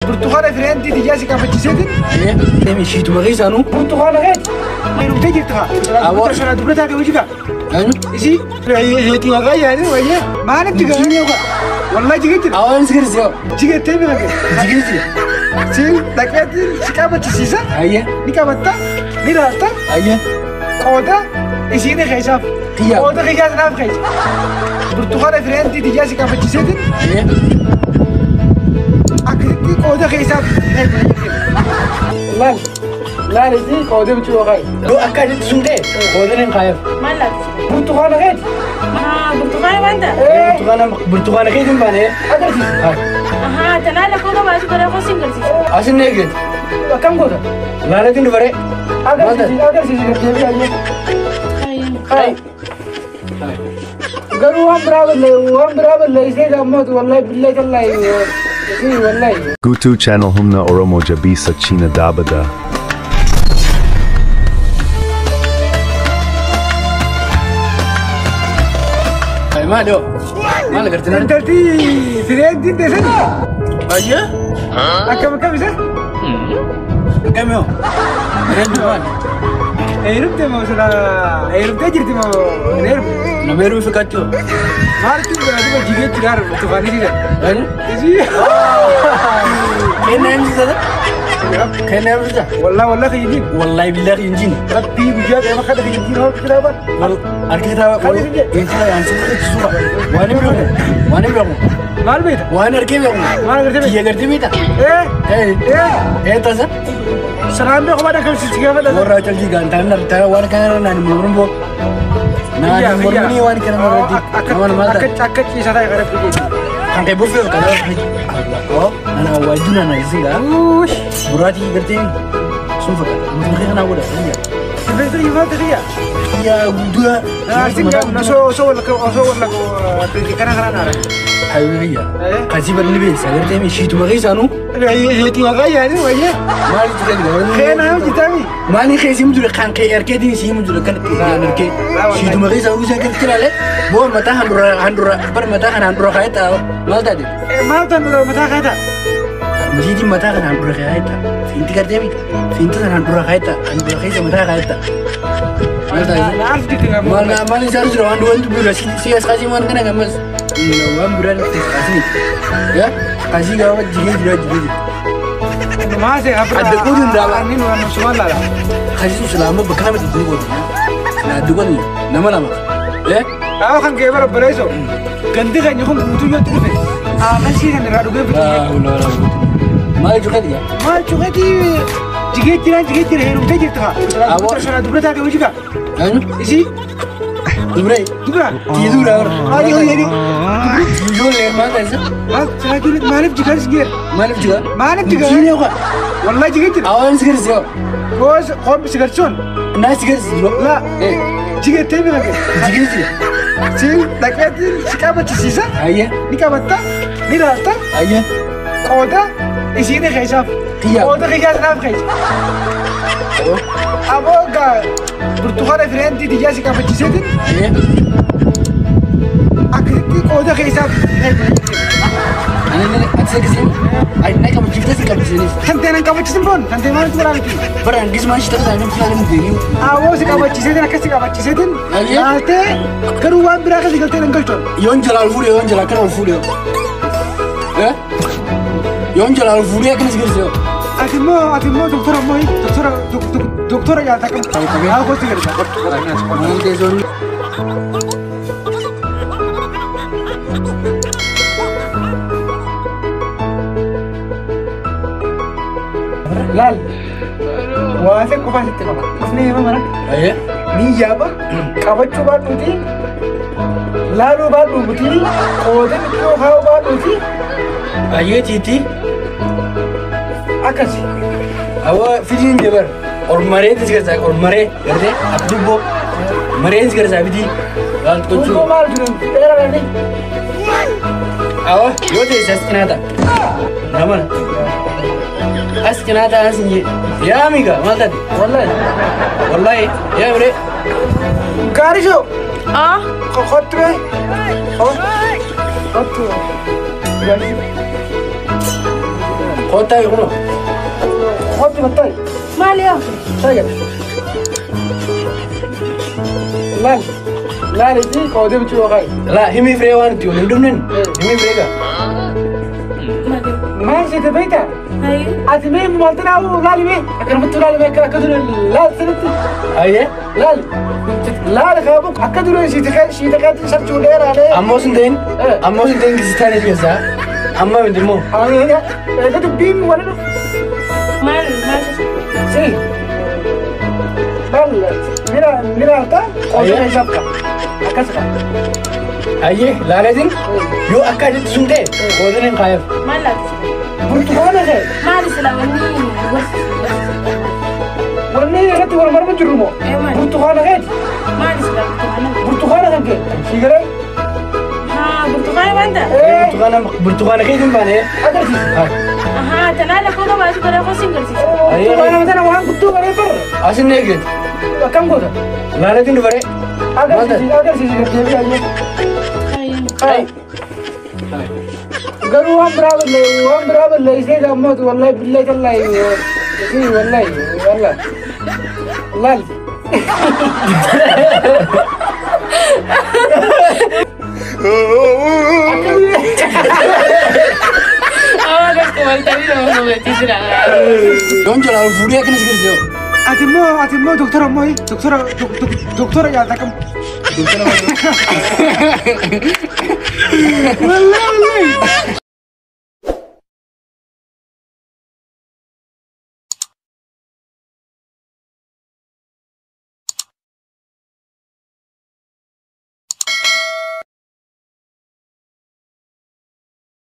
Burtukaana fireentii tiyyaa si qabachiiseetiin. Ishiituma keessaanuu. Burtukaana keeti. Heerumtee jirti haa. Dubra dubra taate hojii kaa. Isii. Heetii maqaa yaadee wayyee. Maaliif jigaa? Wallahi jigee jira. Awwaan si garsiisa. Jigettee bira kee. Jigee jira. Siin dhaqeetti si qabachiisiisa. Ayyee. Ni qabatta. Ni laalta. Ayyee. Qooda isiin keessaaf. Kiyyaa. Qooda kiyyaas naaf keessa. Burtukaana fireentii tiyyaa si qabachiiseetiin. Ayyee. Akkasitti qooda keessaaf. Laal. Laal isii qooda bichuu yookaan. Yoo akka asitti sun ta'e qooda hin kaayaaf. Maal laata? Burtukaana keeti. Burtukaana maal ta'a? Burtukaana keetiin baanee agarsiisa. Ahaa, tanaa lakkoo qabaatu bara koo siin garsiisa. Asin eegdeet. Akkam goota? Laalatiin dubaree. Agarsiisi agarsiisi gartee ayyee. Garuu waan biraa ballee waan biraa balleessee gammootu wallahi billahi tallahi isii wallahi. Gutu channel Humna Oromo Jabisa China Dabada. Maal yoo? Maal agartee naan? Intalti fireentiin teessan Ayyee. akkam akkam isa? Akkam yoo? Fireentii maal? Heerumte moo sila heerumtee jirti moo hin heerumte? Nama heerumee fakkaachuu. Maaltu biraa duba jigee jira burtukaanii siisa. Isii. Kennaa himsiisa. Kennaa himsiisa. Wallahi wallahi kiyyiin. Wallahi billahi hinjiin. Rabbii guyyaa qeema kana kiyyiin hoo kitaaba. Harki kitaaba. Injila yaansi suura. Waan hin beeku. Waan hin beeku. Maal beekta? Waan argee beeku. Maal agartee beekta? Kiyya gartee beekta? Ee. Ee. Ee tasa. Salaan beeku maal akkam si gaafadha? Warra calqii gaantaan nartaa waan kana naan mormuun boo. Naan mormanii waan kana mormatti. Nama maal ta'a? Akka akka ciisaa ta'e kana fiigee. Kan kee buffee kana. Oh, nana waajjuu nana isingaa. Buraatii gartee sun fakkaata. Mutummaa kana godha. Rifeensa maal ta'e? Yaa guddaa. Arsiin gaafna osoo osoo wal osoo wal kana kana naara. Hayyuu kasii balli beessa gartee ishiituma keessaanuu. Heetii maqaa yaadee wayyee. Maal itti kenna? Keenaa hojjetami. Maali keessi mu jira kan kee arkeetiin isii mu jira kan kan arkee ishiituma keessaa uwwisa kan ilaale boo mataa handura handura bar mataa kana handura kaayeta maal taate? Maal ta'an mataa kaayeta? Masiitiin mataa kana handura kaayeta fiinti gartee mi fiinti sana handura kaayeta handura keessa mataa kaayeta. Maal taate? Maal maal isaan jira waan duwwan bira si as kaasii waan kana gammas waan biraan itti kaasini. Yaa kaasii gaafa jigee jira jigee jira. Maase afra. Adda quuduun daaba. Annin waan sumaan laala. Kaasii islaama bakka namatti itti godhu. Na adda godhu nama lama. Eh? Haa kan kee bara bareeso. Gandi keenya kun guutuu yoo dhufe. Aannan siisan irraa dhugee bitu. Maal cuqeeti yaa? Maal cuqeeti jigee jira jigee jira heerumtee jirti haa. Dubra dubra taate hojii kaa. Isii. Dubree. Dubra. Tii dubra. Maali hojii Ijoollee maal taasisa? Maal silaa maaliif jigaa si geera? Maaliif jigaa? Maaliif jigaa? Jiinee uka. Wallahi jigee jira. Awwaan si garsiisa. Koos qoom si garsiisuun. Naa si garsiisa. La. Jigettee bira kee. Jigee jira. Siin dhaqeetti si qabachiisiisa. Ayyee. Ni qabatta. Ni laalta. Ayyee. Qooda isiin keessaaf. Kiyyaa. Qooda kiyyaas naaf keessa. Aboo gaa burtukaana fireentii tiyyaa si qabachiiseetiin. Akkasitti qooda keessaaf. Ani sagisiin ani qabachiiftee si qabachiisaniif. Tantee nan qabachiisin boon tantee maalitti walaanti? Bara hangismaan shi taphatan namni filaa deemu. Awoo si qabachiiseetiin akkas si qabachiiseetiin. Laaltee garuu waan biraa keessa galtee nan galchuun. Yoon jalaa ol fuudhee yoon jalaa akkana ol fuudhee. Yoon jalaa ol fuudhee akkana si garsiisa. Ati immoo ati immoo doktora immoo doktora doktora jaalata kam. Haa gosti gargaara. Maal teessoon. Laal waa ta'e qofaa sitti qaba. Dhufnee yeroo mana. Ni yaaba qabachuu baadhuuti laaluu baadhuuti qooda biqiluu kaa'uu baadhuuti. Ayyee tiiti. Akkasi. Awwa fidiin jabar ormaree tis garsaa ormaree gartee abdubboo mareen si garsaa fidii. Laal gochuu. Dubboo maal jiru dheeraa dheeraa. Awwa yoo ta'e as cinaa ta'a. Namana. As cinaa ta'a as hin jee. Yaa amiga maal taate? Wallahi. Wallahi yaa biree. Gaarii Ah. Kottu bee. Kottu. Gaarii. Kottaa kunoo. Kottu kottaa. Maali yaa? Taa'e. Laal. Laal itti qoodee bichuu yookaan. Laa himi firee waan itti waliin dhufnen. Himi firee gaa. Maal siite beektaa? Hayyee. Ati mee maaltu naawu laali mee akkanumatti laali mee akka dura laal sanitti. Hayyee. Laal. Laal kaabu akka dura siite kaatti sarchuu dheeraalee. Ammoo sun ta'in ammoo sun ta'in kiristaanii keessaa amma miti immoo. Eega dubbiin wal dhufu. Maal maal? Si. Laal mira mira alta qoodee keessaaf ka. Akkas ka. Hayyee laaleetiin yoo akka ajitti sun ta'e qoodeen hin kaayeef. Maal laata? Burtukaana kee. Maali sila wanni Wanni irratti wal morma jirru moo? Burtukaana keeti. Maali sila burtukaana? Burtukaana kan kee. Siigalee. Haa burtukaana wanta? Burtukaana burtukaana keetiin baanee. Agarsiisa. Ahaa tanaa lakkoo qabaatu bara koo siin garsiisa. Burtukaana sana waan guddoo garee barra. Asin eegreet. Akkam goota? Laaleetiin dubaree. Agarsiisi agarsiisi garteebii hayyee. Hayi. Garuu waan biraa ballee waan biraa balleessee gammootu wallahi billahi tallahi si wallahi wallahi laal. Awwa galtu waltanii nama sobachiisudha. Yoon jalaa fuudhee akkana si garsiisoo. Ati immoo ati immoo doktora immoo doktora doktora jaalata kam. Wallahi wallahi.